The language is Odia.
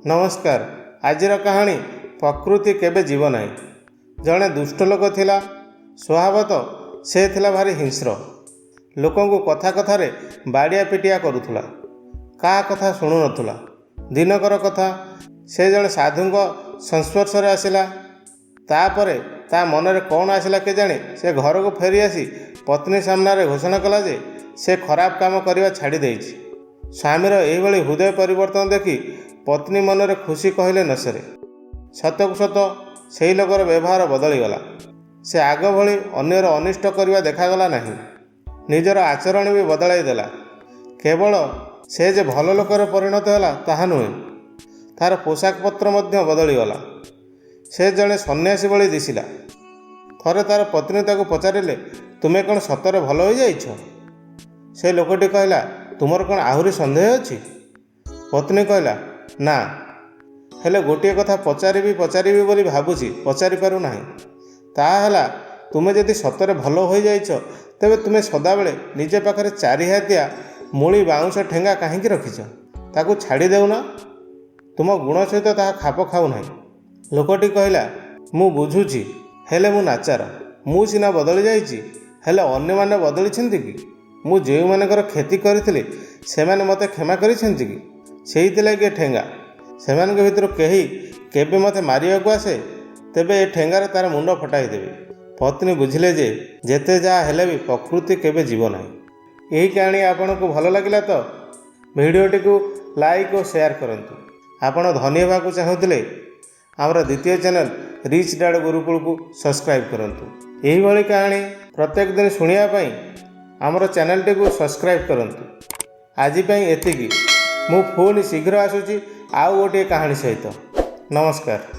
ନମସ୍କାର। ଆଜିର କାହାଣୀ, ପ୍ରକୃତି କେବେ ଯିବ ନାହିଁ। ଜଣେ ଦୁଷ୍ଟ ଲୋକ ଥିଲା। ସ୍ୱଭାବତଃ ସେ ଥିଲା ଭାରି ହିଂସ୍ର। ଲୋକଙ୍କୁ କଥା କଥାରେ ବାଡ଼ିଆ ପିଟିଆ କରୁଥିଲା। କାହା କଥା ଶୁଣୁନଥିଲା। ଦିନକର କଥା, ସେ ଜଣେ ସାଧୁଙ୍କ ସଂସ୍ପର୍ଶରେ ଆସିଲା। ତାପରେ ତା ମନରେ କ'ଣ ଆସିଲା କେଜାଣି, ସେ ଘରକୁ ଫେରି ଆସି ପତ୍ନୀ ସାମ୍ନାରେ ଘୋଷଣା କଲା ଯେ ସେ ଖରାପ କାମ କରିବା ଛାଡ଼ି ଦେଇଛି। ସ୍ୱାମୀର ଏହିଭଳି ହୃଦୟ ପରିବର୍ତ୍ତନ ଦେଖି ପତ୍ନୀ ମନରେ ଖୁସି କହିଲେ ନ ସରେ। ସତକୁ ସତ ସେହି ଲୋକର ବ୍ୟବହାର ବଦଳିଗଲା। ସେ ଆଗ ଭଳି ଅନ୍ୟର ଅନିଷ୍ଟ କରିବା ଦେଖାଗଲା ନାହିଁ। ନିଜର ଆଚରଣ ବି ବଦଳାଇ ଦେଲା। କେବଳ ସେ ଯେ ଭଲ ଲୋକରେ ପରିଣତ ହେଲା ତାହା ନୁହେଁ, ତାର ପୋଷାକ ପତ୍ର ମଧ୍ୟ ବଦଳିଗଲା। ସେ ଜଣେ ସନ୍ନ୍ୟାସୀ ଭଳି ଦିଶିଲା। ଥରେ ତାର ପତ୍ନୀ ତାକୁ ପଚାରିଲେ, "ତୁମେ କ'ଣ ସତରେ ଭଲ ହୋଇଯାଇଛ?" ସେ ଲୋକଟି କହିଲା, "ତୁମର କ'ଣ ଆହୁରି ସନ୍ଦେହ ଅଛି?" ପତ୍ନୀ କହିଲା, "ନା, ହେଲେ ଗୋଟିଏ କଥା ପଚାରିବି ପଚାରିବି ବୋଲି ଭାବୁଛି, ପଚାରି ପାରୁନାହିଁ। ତାହା ହେଲା, ତୁମେ ଯଦି ସତରେ ଭଲ ହୋଇଯାଇଛ, ତେବେ ତୁମେ ସଦାବେଳେ ନିଜ ପାଖରେ ଚାରିହାତିଆ ମୂଳି ବାଉଁଶ ଠେଙ୍ଗା କାହିଁକି ରଖିଛ? ତାକୁ ଛାଡ଼ି ଦେଉନ। ତୁମ ଗୁଣ ସହିତ ତାହା ଖାପ ଖାଉନାହିଁ।" ଲୋକଟି କହିଲା, "ମୁଁ ବୁଝୁଛି, ହେଲେ ମୁଁ ନାଚାର। ମୁଁ ସିନା ବଦଳି ଯାଇଛି, ହେଲେ ଅନ୍ୟମାନେ ବଦଳିଛନ୍ତି କି? ମୁଁ ଯେଉଁମାନଙ୍କର କ୍ଷତି କରିଥିଲି, ସେମାନେ ମୋତେ କ୍ଷମା କରିଛନ୍ତି କି? ସେଇଥିଲାଗି ଏ ଠେଙ୍ଗା। ସେମାନଙ୍କ ଭିତରୁ କେହି କେବେ ମୋତେ ମାରିବାକୁ ଆସେ, ତେବେ ଏ ଠେଙ୍ଗାରେ ତାର ମୁଣ୍ଡ ଫଟାଇ ଦେବି।" ପତ୍ନୀ ବୁଝିଲେ ଯେ ଯେତେ ଯାହା ହେଲେ ବି ପ୍ରକୃତି କେବେ ଯିବ ନାହିଁ। ଏହି କାହାଣୀ ଆପଣଙ୍କୁ ଭଲ ଲାଗିଲା ତ ଭିଡ଼ିଓଟିକୁ ଲାଇକ୍ ଓ ସେୟାର କରନ୍ତୁ। ଆପଣ ଧନୀ ହେବାକୁ ଚାହୁଁଥିଲେ ଆମର ଦ୍ୱିତୀୟ ଚ୍ୟାନେଲ୍ ରିଚ୍ ଡାଡ୍ ଗୁରୁକୁଳକୁ ସବସ୍କ୍ରାଇବ୍ କରନ୍ତୁ। ଏହିଭଳି କାହାଣୀ ପ୍ରତ୍ୟେକ ଦିନ ଶୁଣିବା ପାଇଁ ଆମର ଚ୍ୟାନେଲଟିକୁ ସବସ୍କ୍ରାଇବ୍ କରନ୍ତୁ। ଆଜି ପାଇଁ ଏତିକି। ମୁଁ ପୁଣି ଶୀଘ୍ର ଆସୁଛି ଆଉ ଗୋଟିଏ କାହାଣୀ ସହିତ। ନମସ୍କାର।